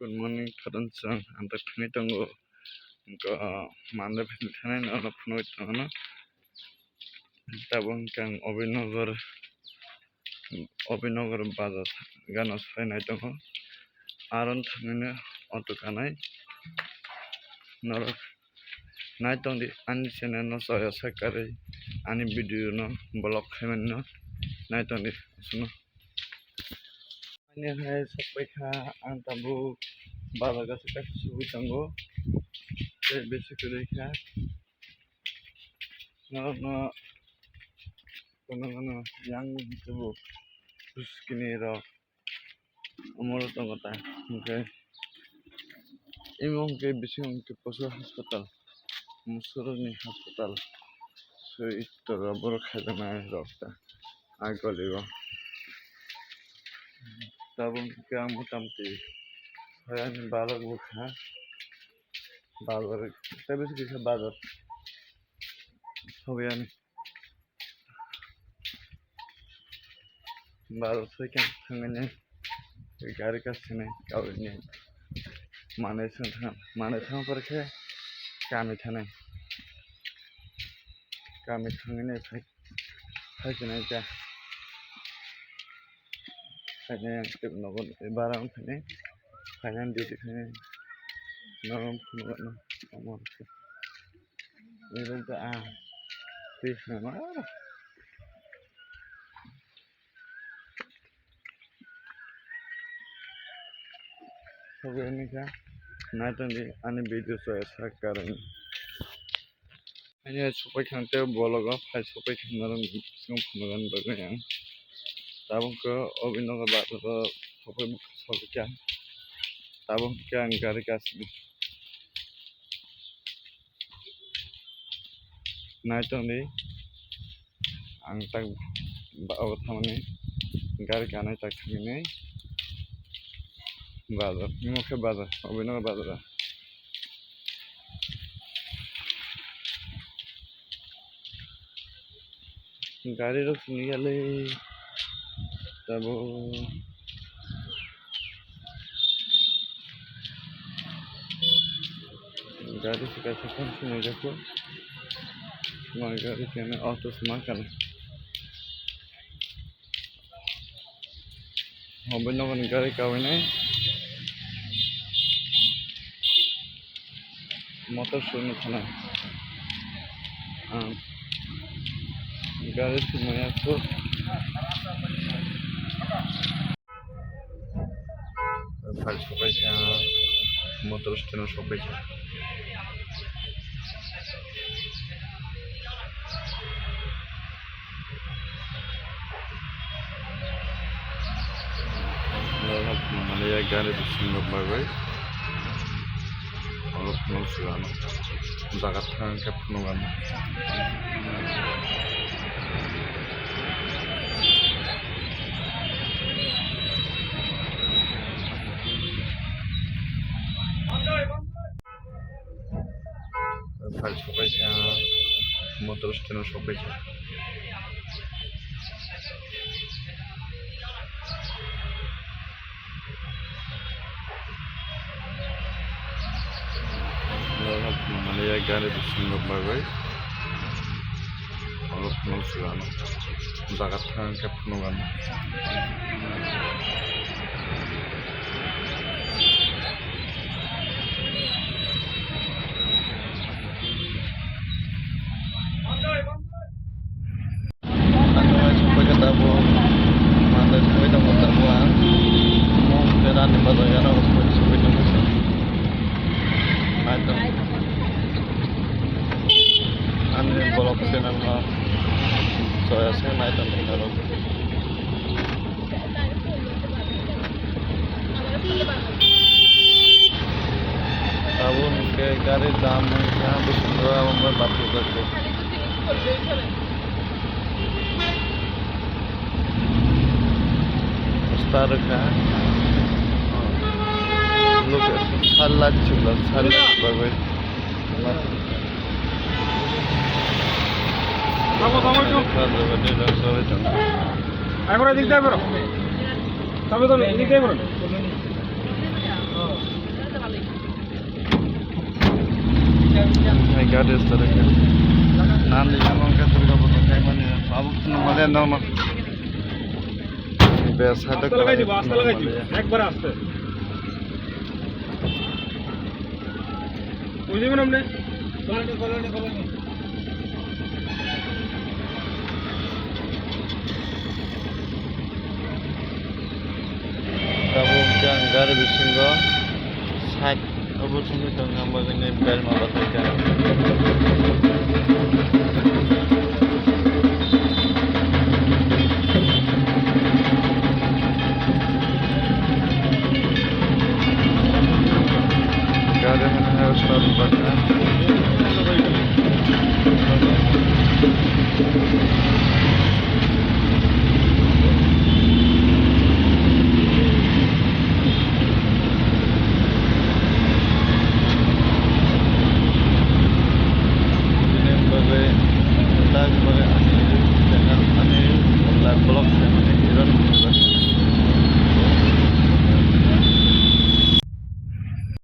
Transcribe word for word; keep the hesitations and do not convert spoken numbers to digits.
Good morning, khadam chwng, ang tak thangwi tongo. Wngkha, ah, mande phai thani nono phunugwi tongo. Tabuk hwnkhe ang Obinagar, Obinagar bazar gana sai nai tongo. Aro thangwi no auto kanai. Norok nai tongdi ani channel no, choya sak karwi ani video no vlog khaimani no nai tongdi. Aswkno. Ani hai sokpai kha, ang tabuk bazar gasa kaisa sugwi tongo. Tei besi kwrwi kha. Norokno kono kono yang tabuk buskini rok omoro tongo ta. Hwnkhe imo hwnkhe bising hwnkhe poso hospital, Musuruni hospital. Soi tora borok khaijaknai rok ta. Agoli o. Tabuk hwnkhe ang motamti hayani bazar bwkha. Bazar tei bisi kisa bazar. Sogwi ani. Bazar soi khe thangwi nai. Gari kasini kawini. Manwi swng thang, manwi thang pore khe kami thanai. Kami thangwi nai phai, phai khe nai kha. Khaina yang tip nogo bara wng khaina, khaina duty khaina norom phunukno omo khe. Ero ta a twi khaima. Sogwi ani kha nai tongdi ani video choya sak karwi. Ani hai sokpai kha tei bologo phai sokpai kha norok song phunukna bagwi ang. Tabuk khe Obinagar bazaro sokpai sokpai kha. Tabuk khe ang gari kasini. Nai tongdi. Ang tak ba-, o thangmani gari kanwi tak thangmani bazar, imo khe bazar, Obinagar bazar. Gari rok sini yale tabo. Gari se kaisa phone se naijakgo. Ma gari kene auto se ma kana. Obo nokni gari kawinai. Motor sunu khana. Ang gari sumaya su. Phai sopai kha, motor stand o sopai kha. Mane ya gari bisingo bagwi. Oro phunuk swi ano. Jaga thang khe phunuk ano. Phai sopai kha, motor stand o sopai kha. Mane ya gari bisingo bagwi. Oro phunuk swi ano. Jaga thang khe phunuk ano. Ang nai sokpai khe tabuk manwi thangwi tongo tabuk ang. Omo hwnkhe rani bazar gana o sokpai tongo. Nai tong. Ani vlog channel no choya se nai tong norok. Abo hwnkhe gari jam wngkha, bwskango abo wngkha bapli bapli. Star wngkha. Look at, sal light chwla, sal light bagwi. Tamo, tamo, tamo. Ai, bro, dik dai, bro. Tamo, tamo, dik dai, bro. Hai gari start kha. Nandi yang kha Durga Puja khai mani. Babu khunu male no no. Bes hada. Aste lagai dibo, aste lagai dibo. Ekbar aste. Oi jabo na mane? Tabuk jang gari bisingo side obo chumui tongkha, bagwi nai belma bathai kha. Gari hwnwi hai start rwjakha. Bini bagwi, tak bagwi ani channel, ani vlog.